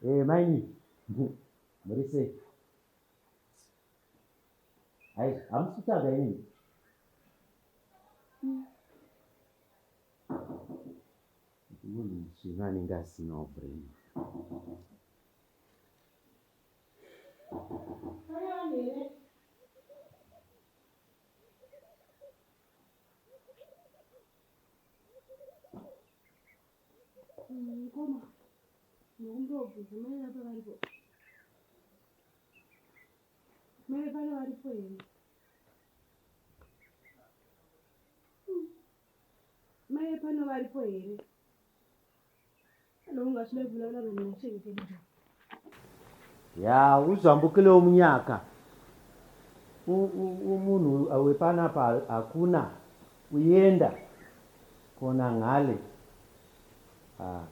Eh, maini muri sei? Hai, hamusi kutsvaga inini? Munhu musvinu anenge asinawo brain. Pane vanhu here? Mukoma, ndokumbobvunza mai vapa varipo. Mai pano varipo here? Mai pano varipo here? Ya uzambukile umunyaka umunhu wepanapa hakuna uyenda kona ngale. Ah.